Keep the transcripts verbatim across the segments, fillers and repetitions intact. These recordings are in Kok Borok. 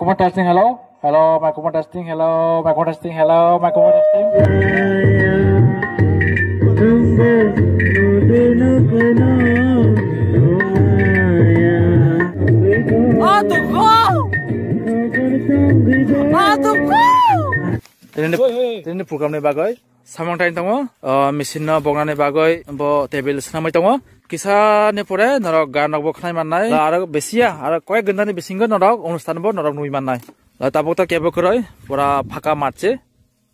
Microphone testing, hello. Hello, microphone testing, hello, microphone testing, hello, microphone testing. Ah, to go! Ah, to go! Tini, tini program ni bagwi. Samung tain tongo, o, machine no boknani bagwi bo table swnamwi tongo. Kisa ni pore norok gan rok bo khnai mannai. Aro bisiya, aro koyek ghonta ni bisingo norok onustan bo norok nui mannai. Tabuk to kebo kwrwi, pura phaka matse.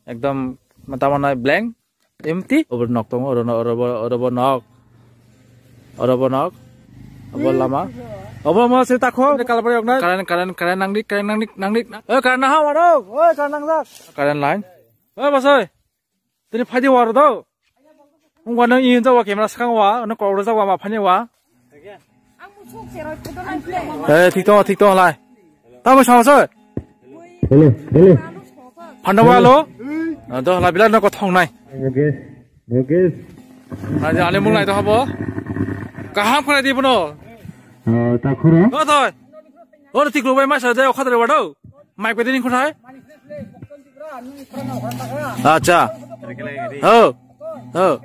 Ekdom mata manai blank, empty. Obo nok tongo, oro no, oro bo, oro bo nok. Oro bo nok. Obo lama. Obo mo se takho, kalbar yok na. Current, current, current nangdi, current nangdi, nangdi. O current na ha waro. O current nangjak. Current line. O bosoi. Tini phaidi wa rw do. Wngkha nw iyon jagwa camera swkang wa, nw kok rw jagwa ma phani wa. Eh, thik tongo, thik tongo lai. Tamo sama soi. Hello, hello. Phanda wa lo. Ah, do la bila nw ko thong nai. Mukesh, Mukesh. Ani mung nai to habo. Kaham khwlai di bono. Oh, ta khoro. O thoi. O thik lo bai ma sa de o khadre wa do. Mic pedi ni khwlai. Acha. Oh. Oh.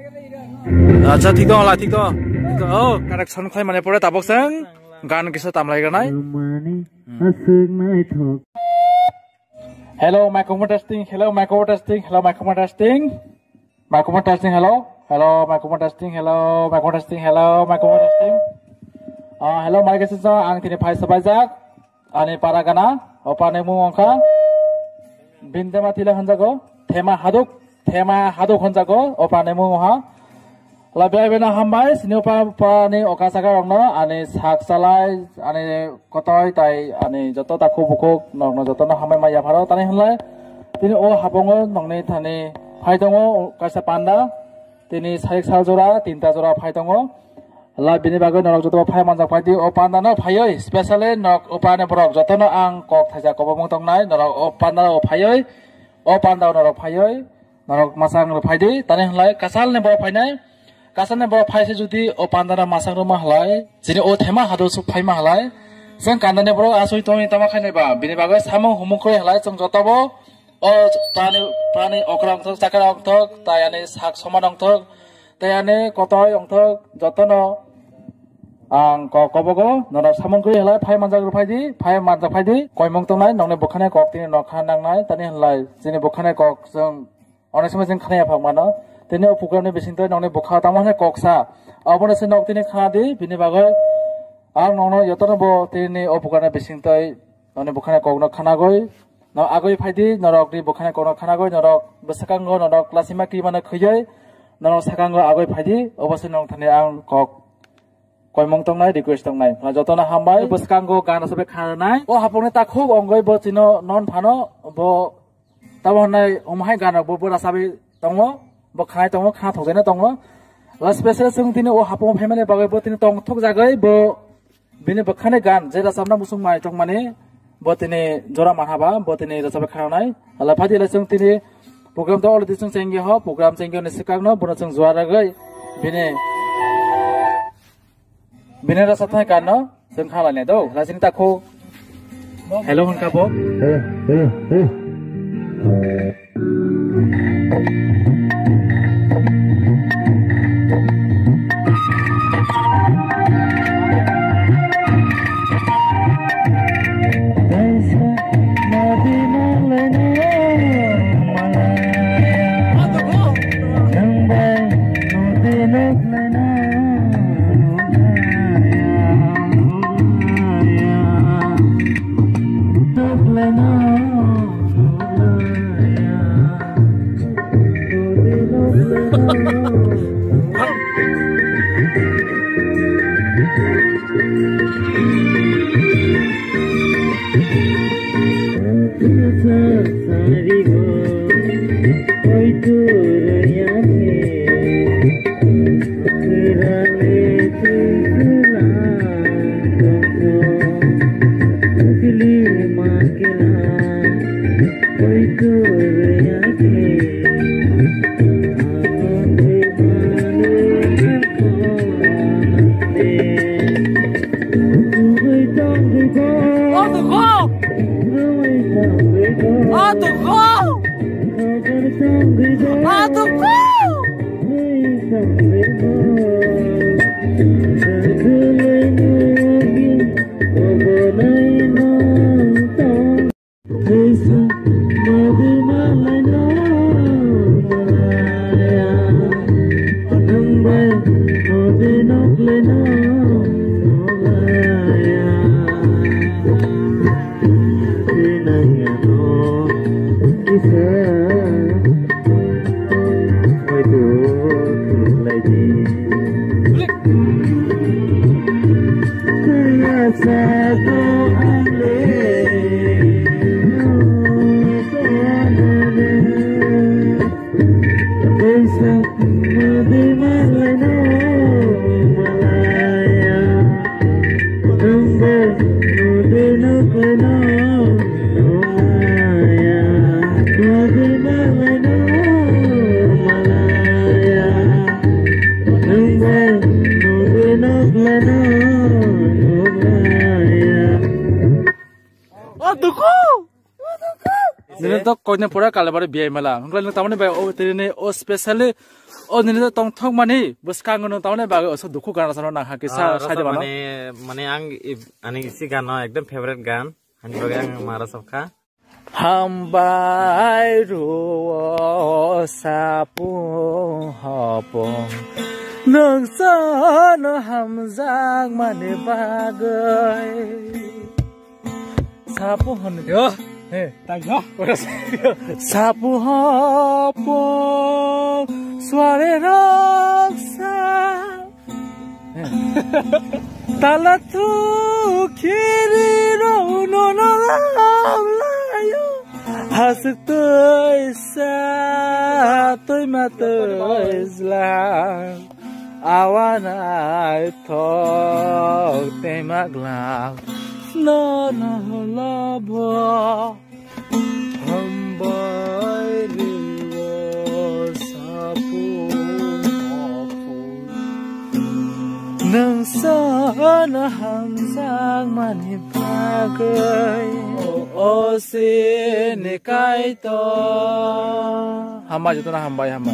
Acha, thik dong la, thik dong. Thik dong. Oh, correction khlai mane pore tabok seng gan kisa tamlai ganai. Mani aswk naithok. Hello, microphone testing. Hello, microphone testing. Hello, microphone testing. Microphone testing, hello. Hello, microphone testing, hello. Microphone testing, hello. Microphone testing. Ah, hello, mic testing, ang tini phai sabaijak. Ani para gana, o para ni mung wngkha Bindema Tila hwnjago, Thema Haduk, Thema Haduk hwnjago, o para ni mung wngkha. Labia bena hambai, sini o pa, pa ni oka saka rokno, ani sak salai, ani kotoi tai, ani joto takhuk bukhuk, nokno jotono hambai ma yapharo, tani hwnlai. Tini o habongo nokni thani phai tongo, kaisa panda, tini sarik sal jora, tinta jora phai tongo. La bini bagwi norok joto phai manjak phai di, o panda no phaiwi, specially norok o panda borok joto no ang kok thaisa kobomung tongnai, norok o panda o phaiwi, o panda o norok phaiwi, norok masang rw phai di, tani hwnlai kasal ni borok phainai, kasal ni borok phai se jodi o panda no masang rw ma hwlai, chini o Thema Haduk suk phai ma hwlai, jeng kanda ni borok asui tongwi tama khainai ba, bini bagwi samung humung kwrwi hwlai, chwng joto bo o pani, pani okra ongthok, chakra ongthok, tai ani sak soman ongthok, tai ani kotoi ongthok, jotono ang kok kobogo, norok samung kwrwi hwlai phai manjak rw phai di, phai manjak phai di, koimung tongnai, nokni bwkhani kok tini nok kha nangnai, tani hwnlai chini bwkhani kok chwng onek somoi chwng khna ya phang mano, tini o program ni bisingtwi nokni bwkha tamo hwnwi kok sa, abono se nok tini khna di, bini bagwi ang nokno jotono bo tini o program ni bisingtwi nokni bwkhani kokno khnagwi, no agwi phai di, norok ni bwkhani kokno khnagwi, norok bwswkango norok lasima kri mano khwiwi, norok swkango agwi phai di, obo se nong thani ang kok koimung tongnai, request tongnai. Jotono hambai, bwskango gan rwchapwi khananai. O hapungni takhuk ongwi bo chino non phano, bo tamo hwnai omo hai gan rok bo, bo rwchapwi tongo, bo khanai tongo, khana thokjaina tongo. Last special chwng tini o hapung phaimani bagwi bo tini tongthok jagwi bo bini bwkhani gan je rwchapna muchung mai tongmani bo tini jora manhaba, bo tini rwchapwi khananai. Hala phadi le chwng tini program to already chwng chengya ho, program chengya ni swkangno bono chwng juar rwgwi bini Bini rasa thai kan no, seng khala ne do, rajini ta kho. Hello, hon ka bo. Hello, hello, hello. O duku! Nini to koine pura kalabari biyai mela. Hwnkhe nini tamani bai o tini o specially o nini to tongthok mani bwskango nini tamani bagwi oso dukhu gana sano nang hakhe sa Ah, sai de mano. Mane, mane ang i-, ani isi gano ekdom favorite gan. Ani bagwi ang mara sabkha. Hambai ruo sapung hopung nung sono hamjak mani bagwi. Sapo hwn. Yo. He, tang ho. Sapo hopo sware roksa. Tala thu khiri ro no no lam layo. Hasuk tui sa tui ma tui zlang. Awanai thok tei maglang no no lobo hambai rio sapu. Nung sono hamjak mani bagwi o sini kaito. Hambai jotono hambai hambai.